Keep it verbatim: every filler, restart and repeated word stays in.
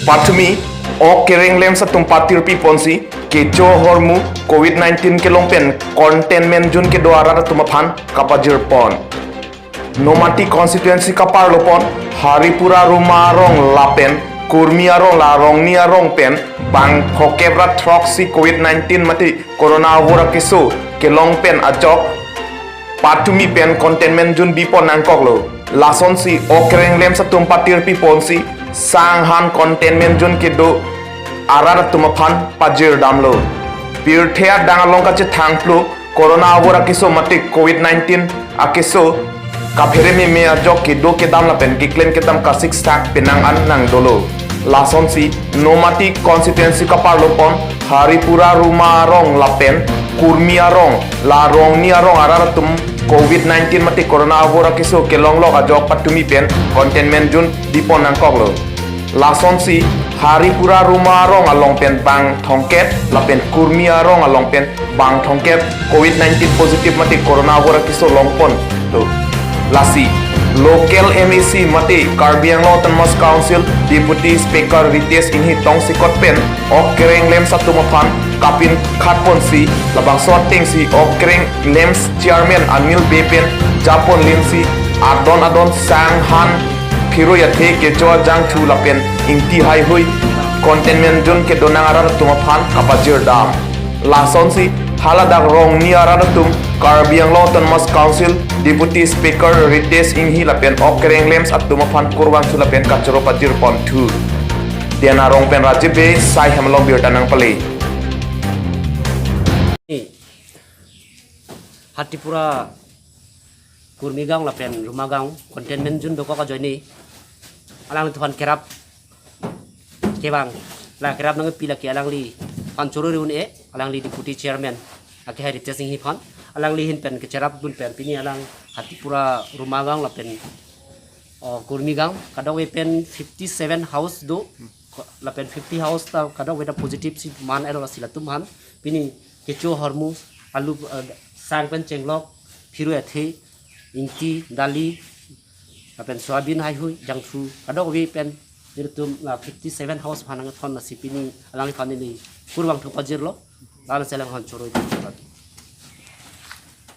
Pathumi, ok kereng lems atum patirpi ponsi, kecho ahormu covid nineteen kelong pen containment zone kedo arat atum aphan kapajir pon. Nomati constituency kaparlo pon, Haripura Ruma arong lapen Kurmi arong la Rongni arong pen bang thokep ra throksi covid nineteen mate corona avur akeso kelong pen ajok pathumi pen containment zone bipon nangkoklo. Lasonsi ok kereng lems atum patirpi ponsi sanghan containment zone kedo arat atum aphan pajir damlo. Pirthe adang along kachethangplo corona avur akeso mate covid nineteen akeso kaphere meme ajok kedo kedam lapen keklem kedam kasiksak penang an nangdolo. Lasonsi Nomati constituency kaparlo pon Haripura Ruma arong lapen Kurmi arong la Rongni arong arat atum covid nineteen mate corona avur akeso kelonglok ajok pathumi pen containment zone bipon nangkoklo. Lasonsi Haripura Ruma arong along pen bang thongkep lapen Kurmi arong along pen bang thongkep covid nineteen positive mate corona avur akeso longponlo. Lasi local M A C mate Karbi Anglong Autonomous Council Deputy Speaker Ritesh Enghi tongsekot pen ok kereng lems atum aphan kapinkhat ponsi labangso atengsi ok kereng lems chairman Anil Bey pen japon limsi adon adon sanghan phirui athe kecho ajangthu lapen ingti haihui containment zone kedo nang arat atum aphan kapajir dam. Lasonsi haladak Rongni arat atum Karbi Anglong Autonomous Council Deputy Speaker Ritesh Enghi lapen ok kereng lems atum aphan kurvangthu lapen kachoro pajir ponthu. Dena arong pen Rajiv Bey, Sai Hemlong birta nangpale. Haripura Kurmigang lapen Rumagaon containment zone dokok ajoine alangliphan kerap kevang, la kerap nangpi lake alangliphan choro un-e, alangli deputy chairman ake hai Ritesh Enghi aphan, alangli ahin pen kecherap dun pen pini alang Haripura Rumagaon lapen, oh, Kurmigang kadokave pen fifty seven house do, lapen fifty house ta kadokave ta positive si man elo, lasi latum aphan pini kecho ahormu alu, eh, sang pen chenglok, phirui athe, ingti, dali lapen soyabin haihui, jangthu kadokave pen nelitum la fifty seven house aphan nangthon, lasi pini alangliphan neli kurvangthu pajirlo, lasi alangliphan choro.